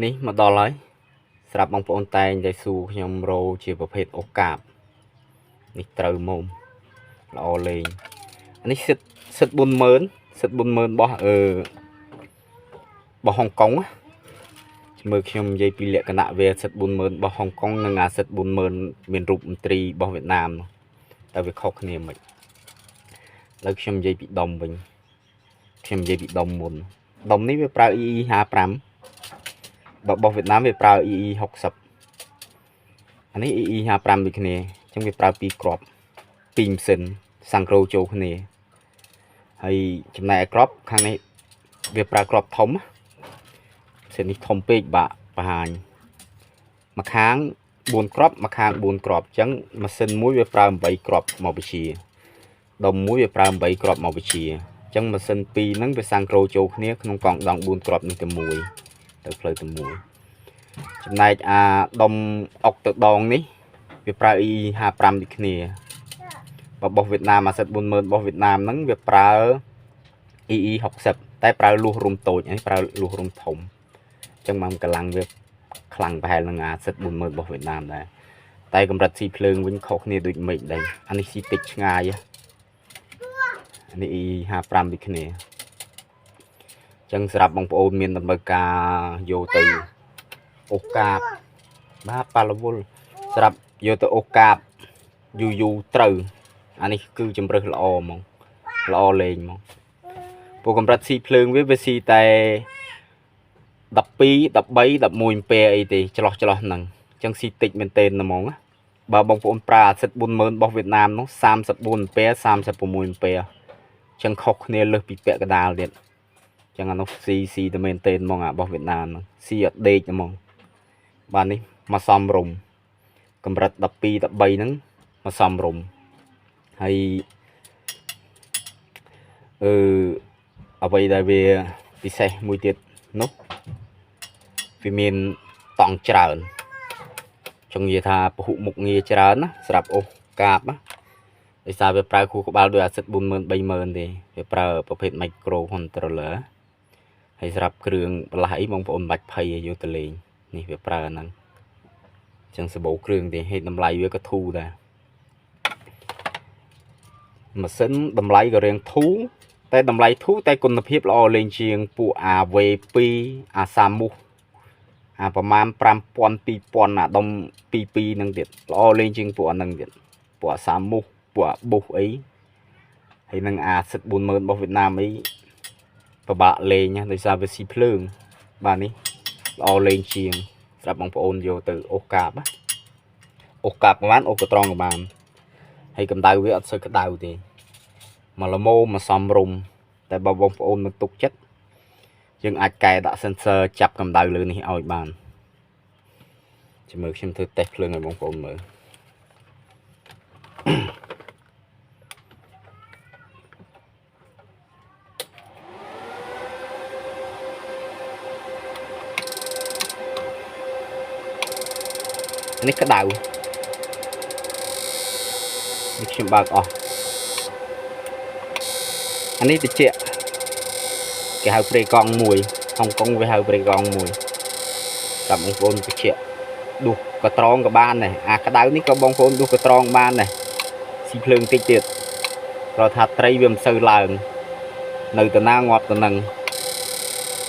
នេះមកដល់ហើយស្រាប់បងប្អូនតែងតែសួរខ្ញុំរោជាប្រភេទអូកាបនេះត្រូវមុំល្អលេងអានេះសិតសិត40000សិត40000របស់អឺរបស់ហុងកុងមើលខ្ញុំនិយាយពីលក្ខណៈវាសិត40000របស់ហុងកុងនិងអាសិត40000មានរូបមន្ត្រីរបស់វៀតណាមតើវាខុសគ្នាមិនឥឡូវខ្ញុំនិយាយពីដុំវិញខ្ញុំនិយាយពីដុំមុនដុំនេះវាប្រើ EE55 របស់វៀតណាមវាប្រើ EE60 អានេះ EE55 ដូចគ្នាអញ្ចឹងវាប្រើពីរគ្រាប់ពីរម៉ាស៊ីនសាំងក្រូចូលគ្នាហើយចំណែកឯគ្រាប់ខាងនេះវាប្រើគ្រាប់ធំម៉ាស៊ីននេះធំពេកបាក់បង្ហាញមួយខាង4គ្រាប់មួយខាង4គ្រាប់អញ្ចឹងម៉ាស៊ីនមួយវាប្រើ8គ្រាប់មកវិជាដុំមួយវាប្រើ8គ្រាប់មកវិជាអញ្ចឹងម៉ាស៊ីនពីរហ្នឹងវាសាំងក្រូចូលគ្នាក្នុងកង់ដង់4គ្រាប់នេះតែមួយទៅផ្លូវតែមួយចំណែកអាដុំអុកទៅដងនេះវាប្រើ E55 ដូចគ្នារបស់វៀតណាមអាសិត40000របស់វៀតណាមហ្នឹងវាប្រើ EE60 តែប្រើលួសរុំតូចនេះប្រើលួសរុំធំអញ្ចឹងមកកម្លាំងវាខ្លាំងប្រហែលនឹងអាសិត40000របស់វៀតណាមដែរតែកម្រិតស៊ីភ្លើងវិញខុសគ្នាដូចមេឃដែរអានេះស៊ីតិចឆ្ងាយអានេះ E55 ដូចគ្នាអញ្ចឹងសម្រាប់បងប្អូនមានតម្រូវការយកទៅអូកាបបាទប៉ាឡវុលសម្រាប់យកទៅអូកាបយូរយូរត្រូវអានេះគឺជំរើសល្អហ្មងល្អលេងហ្មងពួកកម្រិតស៊ីភ្លើងវាស៊ីតែ12 13 11អំពែអីទេឆ្លោះឆ្លោះហ្នឹងអញ្ចឹងស៊ីតិចមែនទែនហ្មងណាបើបងប្អូនប្រើអាសិត40000របស់វៀតណាមនោះ34អំពែ36អំពែអញ្ចឹងខុសគ្នាលើសពីពាក់កណ្ដាលទៀតអញ្ចឹងអានោះស៊ីស៊ីតែមែនទែនហ្មងអារបស់វៀតណាមហ្នឹងស៊ីអត់ដេកហ្មងបាទនេះមកសំរុំកម្រិត12 13ហ្នឹងមកសំរុំហើយអឺអ្វីដែលវាពិសេសមួយទៀតនោះវាមានតង់ច្រើនចង់និយាយថាពហុមុខងារច្រើនណាសម្រាប់អូសកាបណាដោយសារវាប្រើខួរក្បាលដោយអាសិត40000 30000ទេវាប្រើប្រភេទ micro controller ហើយសម្រាប់គ្រឿងបន្លាស់អីបងប្អូនមិនបាច់ភ័យឲ្យយកទៅលេងនេះវាប្រើហ្នឹងអញ្ចឹងសបោគ្រឿងទេហេតុតម្លៃវាក៏ធូរដែរម៉ាស៊ីនតម្លៃក៏រៀងធូរតែតម្លៃធូរតែគុណភាពល្អលេងជាងពួកអា V2 អាសាមុះអាប្រមាណ5000 2000អាដុំ22ហ្នឹងទៀតល្អលេងជាងពួកអាហ្នឹងទៀតពួកអាសាមុះពួកអាបុសអីហើយនឹងអាសិត40000របស់វៀតណាមអីពិបាកលេងណាដោយសារវាស៊ីភ្លើងបាទនេះល្អលេងជាងសម្រាប់បងប្អូនយកទៅអូសកាបណាអូសកាបក៏បានអូសកត្រង់ក៏បានហើយកម្ដៅវាអត់សូវក្ដៅទេមកល្មមមកសំរុំតែបើបងប្អូនមិនទុកចិត្តយើងអាចកែដាក់ sensor ចាប់កម្ដៅលើនេះឲ្យបានចាំមើលខ្ញុំធ្វើតេស្តភ្លើងឲ្យបងប្អូនមើលនេះក្ដៅនេះខ្ញុំបើកអស់អានេះតិចគេហៅព្រៃកង់មួយហុងកុងវាហៅព្រៃកង់មួយសម្រាប់បងប្អូនតិចដួសកត្រងក៏បានដែរអាក្ដៅនេះក៏បងប្អូនដួសកត្រងបានដែរស៊ីភ្លើងតិចទៀតព្រោះថាត្រីវាមិនសូវឡើងនៅតាណាងាប់ទៅនឹង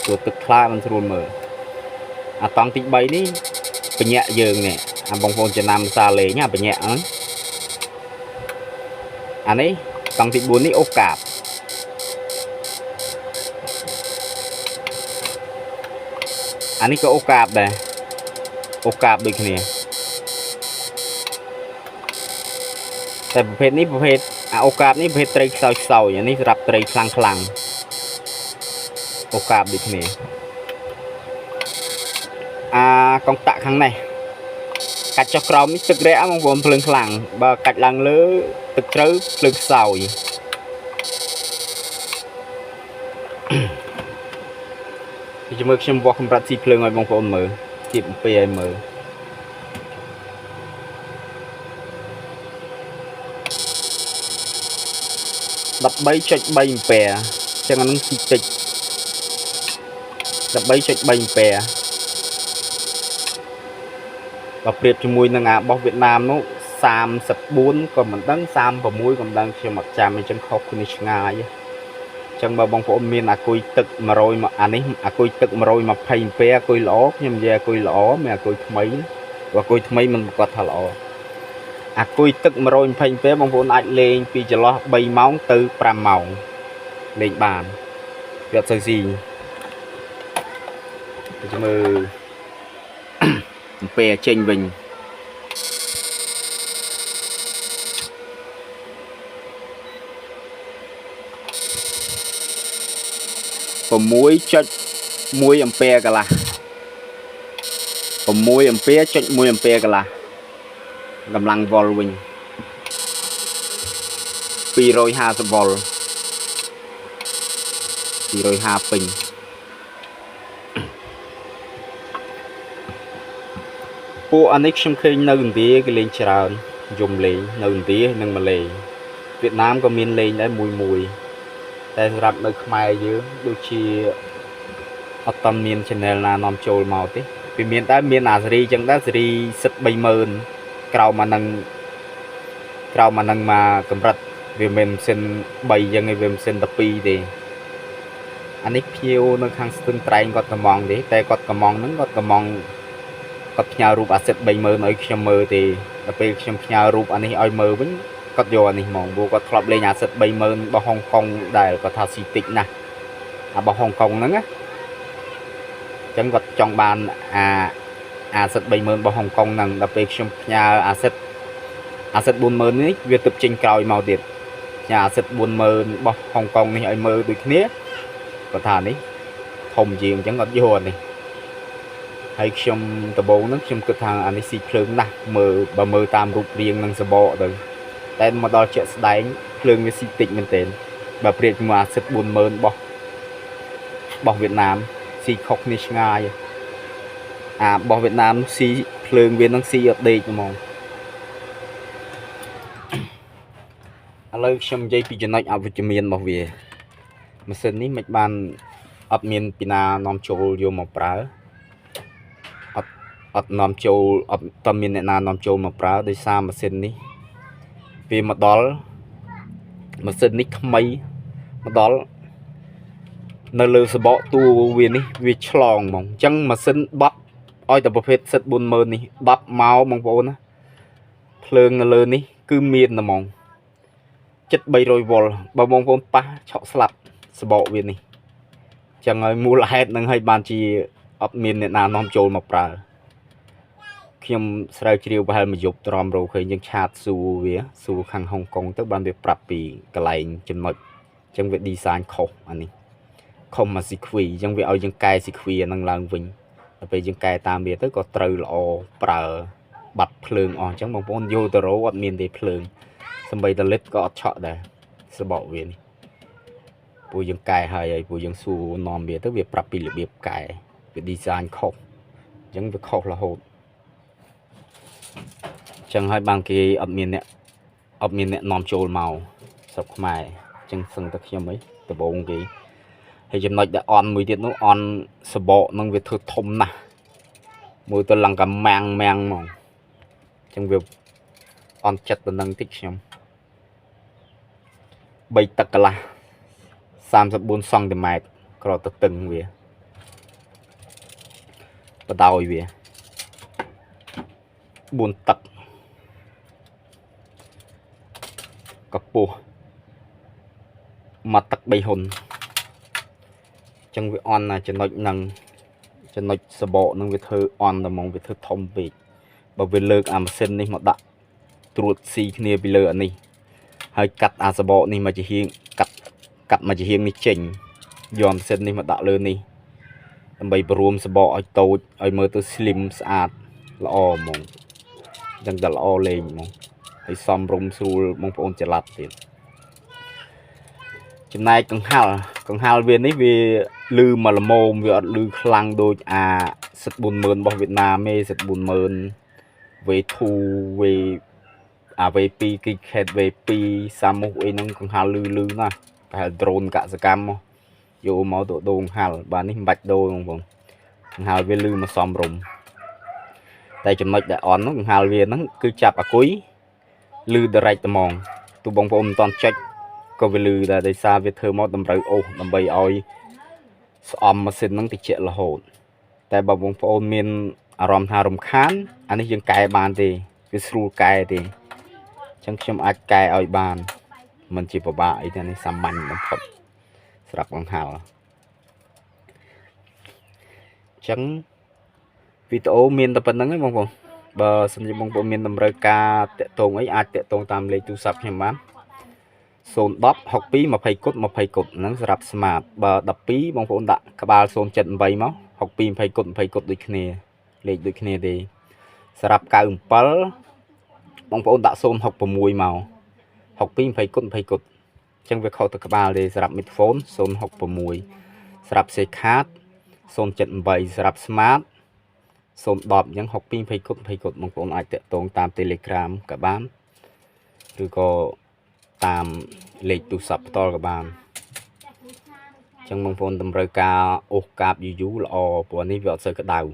ព្រោះទឹកថ្លាមិនស្រួលមើលអាតង់ទី3នេះបញ្ញាក់យើងនេះអាបងប្អូនចំណាំសាលេងអាបញ្ញាក់ហ្នឹងអានេះតង់ទី4នេះអូកាបអានេះក៏អូកាបដែរអូកាបដូចគ្នាតែប្រភេទនេះប្រភេទអាអូកាបនេះប្រភេទត្រីខ្សោយខ្សោយអានេះសម្រាប់ត្រីខ្លាំងខ្លាំងអូកាបដូចគ្នាអាកុងតាក់ខាងនេះកាច់ចុះក្រោមនេះទឹករះបងប្អូនភ្លើងខ្លាំងបើកាច់ឡើងលើទឹកជ្រៅភ្លើងខ្សោយជាមួយខ្ញុំវាស់កម្រិតស៊ីភ្លើងឲ្យបងប្អូនមើលទៀបអំពីឲ្យមើល13.3 អំពែអញ្ចឹងអានឹងស៊ីតិច13.3 អំពែ បើប្រៀបជាមួយនឹងអារបស់វៀតណាមនោះ34ក៏មិនដឹង36ក៏មិនដឹងខ្ញុំអត់ចាំអញ្ចឹងខុសគ្នាឆ្ងាយអញ្ចឹងបើបងប្អូនមានអាគុយទឹក100មកអានេះអាគុយទឹក120អាំពែអាគុយល្អខ្ញុំនិយាយអាគុយល្អមិនអាគុយថ្មីបើអាគុយថ្មីមិនប្រកាសថាល្អអាគុយទឹក120អាំពែបងប្អូនអាចលេងពីចន្លោះ3ម៉ោងទៅ5ម៉ោងលេងបានវាអត់សូវស៊ីទៅមើលអំពែចេញវិញ6.1អំពែកន្លះ6អំពែចុច1អំពែកន្លះកម្លាំងវ៉ុលវិញ250វ៉ុល250ពេញពួកអានេះខ្ញុំឃើញនៅឥណ្ឌាគេលេងច្រើនយំលេងនៅឥណ្ឌានិងម៉ាឡេវៀតណាមក៏មានលេងដែរមួយមួយតែសម្រាប់នៅខ្មែរយើងដូចជាអត់តាន់មាន channel ណានាំចូលមកទេវាមានតែមានអាសេរីចឹងដែរសេរីសិត30000ក្រោមអានឹងក្រោមអានឹងមកកម្រិតវាមិនម៉ាស៊ីន3ចឹងឯងវាម៉ាស៊ីន12ទេអានេះភ្ញៀវនៅខាងស្ទឹងត្រែងគាត់កំងទេតែគាត់កំងហ្នឹងគាត់កំងគាត់ផ្ញើរូបអាសិត30000ឲ្យខ្ញុំមើលទេដល់ពេលខ្ញុំផ្ញើរូបអានេះឲ្យមើលវិញគាត់យកអានេះហ្មងព្រោះគាត់ធ្លាប់លេងអាសិត30000របស់ហុងកុងដែលគាត់ថាស៊ីតិចណាស់អារបស់ហុងកុងហ្នឹងណាអញ្ចឹងគាត់ចង់បានអាសិត30000របស់ហុងកុងហ្នឹងដល់ពេលខ្ញុំផ្ញើអាសិត40000នេះវាទើបចេញក្រោយមកទៀតផ្ញើអាសិត40000របស់ហុងកុងនេះឲ្យមើលដូចគ្នាគាត់ថានេះធំជាងអញ្ចឹងគាត់យកអានេះហើយខ្ញុំដំបូងហ្នឹងខ្ញុំគិតថាអានេះស៊ីភ្លើងណាស់មើលបើមើលតាមរូបរាងនិងសបកទៅតែមកដល់ជាក់ស្ដែងភ្លើងវាស៊ីតិចមែនទែនបើប្រៀបជាមួយអាសិត40000របស់វៀតណាមស៊ីខុសគ្នាឆ្ងាយអារបស់វៀតណាមស៊ីភ្លើងវានឹងស៊ីអត់ដេកហ្មងឥឡូវខ្ញុំនិយាយពីចំណុចអវិជ្ជមានរបស់វាម៉ាស៊ីននេះមិនបានអត់មានពីណានាំចូលយកមកប្រើអត់នាំចូលអត់តមានអ្នកណានាំចូលមកប្រើដោយសារម៉ាស៊ីននេះវាមកដល់ម៉ាស៊ីននេះថ្មីមកដល់នៅលើសបកតួវានេះវាឆ្លងហ្មងអញ្ចឹងម៉ាស៊ីន10ឲ្យតែប្រភេទសិត40000នេះ10មកបងប្អូនណាភ្លើងនៅលើនេះគឺមានតែហ្មងជិត300វ៉ុលបើបងប្អូនប៉ះឆក់ស្លាប់សបកវានេះអញ្ចឹងហើយមូលហេតុនឹងឲ្យបានជាអត់មានអ្នកណានាំចូលមកប្រើខ្ញុំស្រាវជ្រាវប្រហែលមួយយប់ទ្រាំរកឃើញយើងឆាតសួរវាសួរខាងហុងកុងទៅបានវាប្រាប់ពីកន្លែងចំណុចអញ្ចឹងវា design ខុសអានេះខុសមកស៊ីខ្វីអញ្ចឹងវាឲ្យយើងកែស៊ីខ្វីអានឹងឡើងវិញដល់ពេលយើងកែតាមវាទៅក៏ត្រូវល្អប្រើបាត់ភ្លើងអស់អញ្ចឹងបងប្អូនយកទៅរោអត់មានទេភ្លើងសំបីតលិតក៏អត់ឆក់ដែរសបកវានេះពួកយើងកែហើយហើយពួកយើងសួរនាំវាទៅវាប្រាប់ពីរបៀបកែវា design ខុសអញ្ចឹងវាខុសរហូតអញ្ចឹងហើយបានគេអត់មានអ្នកនាំចូលមកស្រុកខ្មែរអញ្ចឹងសឹងតែខ្ញុំអីដំបងគេហើយចំណុចដែលអន់មួយទៀតនោះអន់សបកនឹងវាធ្វើធំណាស់មើលទៅឡើងកាម៉ាំងម៉ាំងហ្មងអញ្ចឹងវាអន់ចិត្តប៉ុណ្ណឹងតិចខ្ញុំ3ទឹកកន្លះ34សង់ទីម៉ែត្រក្រទៅតឹងវាបដោយវា4ទឹកកពស់មកទឹក3ហ៊ុនចឹងវាអន់ណាចំណុចហ្នឹងចំណុចសបកហ្នឹងវាធ្វើអន់តែហ្មងវាធ្វើធំពេកបើវាលើកអាម៉ាស៊ីននេះមកដាក់ត្រួតស៊ីគ្នាពីលើអានេះហើយកាត់អាសបកនេះមកជាហៀងកាត់មកជាហៀងនេះចេញយកម៉ាស៊ីននេះមកដាក់លើនេះដើម្បីបរួមសបកឲ្យតូចឲ្យមើលទៅ slim ស្អាតល្អហ្មងចឹងតែល្អលេងហ្មងហើយសំរុំស្រួលបងប្អូនចល័តទៀតចំណែកកង្ហាល់វានេះវាលឺមកល្មមវាអត់លឺខ្លាំងដូចអាសិត40000របស់វៀតណាមទេសិត40000 V2 V អា V2 Cricket V2 សាមុះអីហ្នឹងកង្ហាល់លឺលឺណាស់ប្រហែលដ្រូនកសកម្មយកមកទៅដូងហាល់បាទនេះមិនបាច់ដូរបងប្អូនកង្ហាល់វាលឺមកសំរុំ តែចំណុចដែលអន់នោះកង្ហាល់វាហ្នឹងគឺចាប់អាគុយលឺ direct ត្មងទោះបងប្អូនមិនតន់ចុចក៏វាលឺដែរដោយសារវាធ្វើមកតម្រូវអូសដើម្បីឲ្យស្អំម៉ាស៊ីនហ្នឹងតិចរហូតតែបើបងប្អូនមានអារម្មណ៍ថារំខានអានេះយើងកែបានទេវាស្រួលកែទេអញ្ចឹងខ្ញុំអាចកែឲ្យបានមិនជាពិបាកអីទេនេះសាមញ្ញបំផុតសម្រាប់កង្ហាល់អញ្ចឹងវីដេអូមានតែប៉ុណ្្នឹងឯងបងប្អូនបើសិនជាបងប្អូនមានតម្រូវការតាក់ទងអីអាចតាក់ទងតាមលេខទូរស័ព្ទខ្ញុំបាន010 62 20គុត20គុតហ្នឹងសម្រាប់ smart បើ12បងប្អូនដាក់ក្បាល078មក62 20គុត20គុតដូចគ្នាលេខដូចគ្នាទេសម្រាប់97បងប្អូនដាក់066មក62 20គុត20គុតអញ្ចឹងវាខុសទៅក្បាលទេសម្រាប់ Metfone 066សម្រាប់ Cellcard 078សម្រាប់ smart 010អញ្ចឹង62 20គុត20គុតបងប្អូនអាចតាក់ទងតាម Telegram ក៏បានឬក៏តាមលេខទូរស័ព្ទផ្ទាល់ក៏បានអញ្ចឹងបងប្អូនតម្រូវការអូសកាបយូរយូរល្អព្រោះនេះវាអត់សូវក្តៅ។